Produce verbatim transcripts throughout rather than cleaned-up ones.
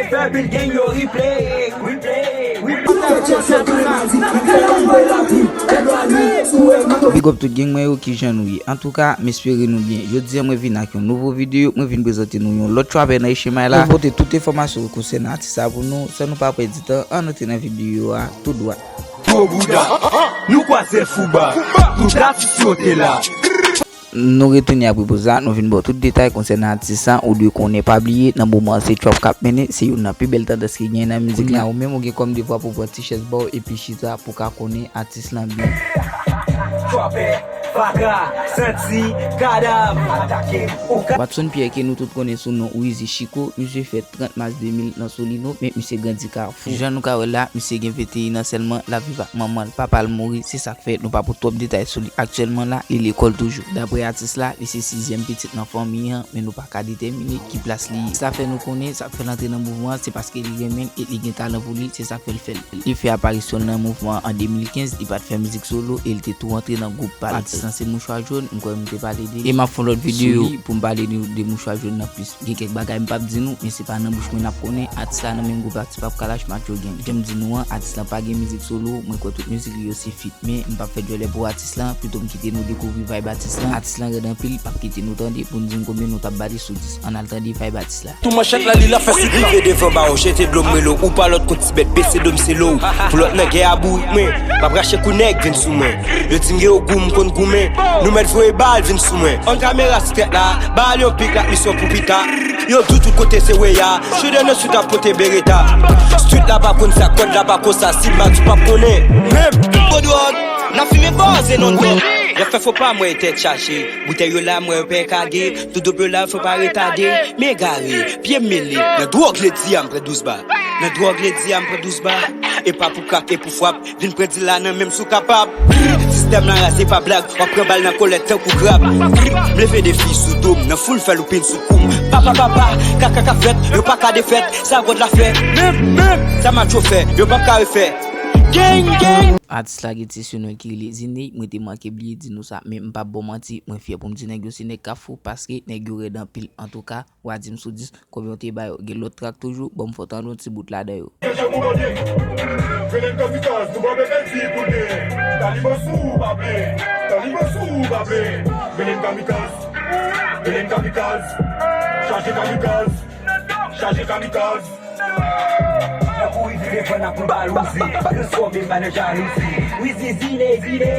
Fè pil gang yo replay, replay, replay. Big up tout gang mwen yo, kijan nou ye? Antouka, m espere nou byen. Jodi a, mwen vin ak yon nouvo videyo, mwen vin prezante nou yon lòt trapè nan H M I la. Mwen pote tout enfòmasyon yo konsènan atis sa pou nou, san nou pa pèdi tan, ann antre nan videyo a tou dwat. Gwo bouda, nou kwaze Fouba, tout atis yo te la. Nou retounen apre poz la, nou vin ba w tout detay konsènan atis sa, ou dwe konnen, pa bliye, nan moman an se trap k ap mennen, se youn nan pi bèl tandans ki genyen nan mizik la. Ou menm ou gen kòm devwa pou pran ti chèz ba w epi chita pou ka konnen atis lan byen. Trapè, fatra, santi, kadav, atake, ou ka. Watson Pierre ke nou tout konnen sou non Wizi Chiko, misye fèt trant mas de mil nan Solino, men misye grandi Kafou. Jan nou ka wè la, misye gen venteyen an sèlman, l ap viv ak manman l, papa l mouri, se sa k fè nou pa pot twòp detay sou li aktyèlman la, li lekòl toujou. Daprè atis la, li se sizyèm pitit nan fanmi an, men nou pa ka detèmine ki plas li ye. Sa fè nou konnen, sa k fè l antre nan mouvman an, se paske li renmen l e li gen talan pou li, se sa k fè l fè l. Li fè aparisyon l nan mouvman an an de mil kenz, li pa t fè mizik solo e li te tou antre nan gwoup pa l. Atis lan se Mouchwa Jòn, m kwè m te pale de li. E m ap fè yon lòt videyo sou li pou m pale de, de Mouchwa Jòn nan plis. Gen kèk bagay m p ap di nou, men se pa nan bouch mwen n ap konnen. Atis la nan menm gwoup ak Ti Pap Kalash, Matcho Gang. Jan m di nou an, atis lan pa gen mizik solo, mwen kwè tout mizik li yo se feat. Men m p ap fè djòlè pou atis lan, pito m kite nou dekouvri vibe atis lan. Atis lan rèd anpil, p ap kite nou tande pou n di n konbyen nou t ap ba li sou dis. Ann al tande vibe atis la. Tou manchèt la li la fè sou rive devan ba w jete dlo m rele w ou pa lòt kont ti bèt bese do m sele w. Pou lòt nan gè a bourik mwen, m ap rache kou nèg vin sou mwen. Yo di m gen yon gou m konn goumen, nou mèt voye bal vin sou mwen. An kamera strèt la, bal yon pik la misyon pou pita. Yo di w tout kote se weya, chede nan swit ap pote bereta. Street la pa konn sa, kòd la pa konsa, si m pa di w p ap konnen. Menm. Gwo dwòg, n ap fimen bòz e non dwòg. Y ap fè fo pa mwen tèt chaje, boutèy yo la mwen yo pè kage. Tout dòb yo la fò pa retade, m egare, pye m mele. Nan dwòg ledi a m pran douz ba. Nan dwòg ledi a m pran douz ba. E pa pou krak e pou fwap, vin pran dil la nan men m si w kapab. Sistèm la raze pa blag, w ap pran bal nan kòlèt tankou krab. M leve defi sou do m, nan foul fè loupin sou kou m. Papa, papa, kaka ka fèt, yo pa ka defèt, sa gòd la fè. Menm, menm, sa Matcho fè, yo p ap ka refè. Gang, gang. Atis la gen ti sinon ki rele Zine, mwen te manke bliye di nou sa, men m p ap ba w manti, mwen fyè pou m di nèg yo se nèg Kafou, paske nèg yo rèd anpil. Antouka, w a di m sou dis, konbyen w te ba yo? Gen lòt trak toujou? Ban m fè w tande yon ti bout ladan yo. Belen kamikaz, nou pa bezwen di pou de. Taliban sou, pa ple. Taliban sou, pa ple. Belen kamikaz. Belen kamikaz. Chaje kamikaz. Chaje kamikaz. Nan kouri vin defann ak yon bal Uzi. Transfòme m pa nan jalouzi. Wizi, Zine, Zine.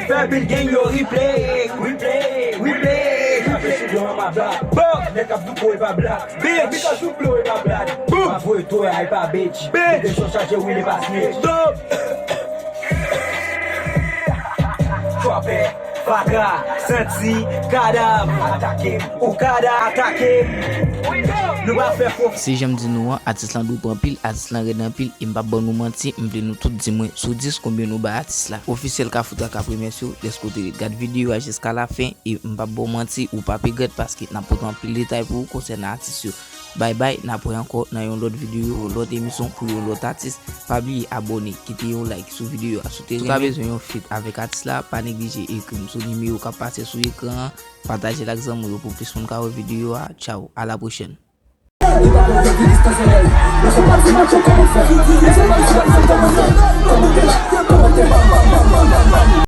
Fè pil gang yo replay. Replay, replay, replay. Chaje sou blan an ma bla. Bon. Nèg ap douko e pa bla. Bitch. Kamikaz sou blo e pa bla. Boom. Pa voye toya e pa bitch. Bitch. Deson chaje wi li pa snitch. Stop. Twapè, fatra, santi, kadav. Atake m. Ou kadav, atake m. Nou pa fè fo. Se jan m di nou an, atis lan dope anpil, atis lan rèd anpil, e m p ap ban nou manti, m vle nou tout di mwen sou dis konbyen nou ba atis la. Ofisyèl Kafou Traka Premyè Sou, dèske w te ret gad videyo a jiska lafen, e m p ap ba w manti, ou p ap regrèt paske n ap pote anpil detay pou ou konsènan atis yo. Bay bay, n ap wè ankò nan yon lòt videyo, yon lòt emisyon pou yon lòt atis. Pa bliye abòne, kite yon like sou videyo a si w te renmen. Si w ta bezwen yon feat avèk atis la, pa neglije ekri m sou nimewo k ap pase sou ekran an, pataje l ak zanmi w yo pou plis moun ka wè videyo a. Tchaw, a la pwochèn.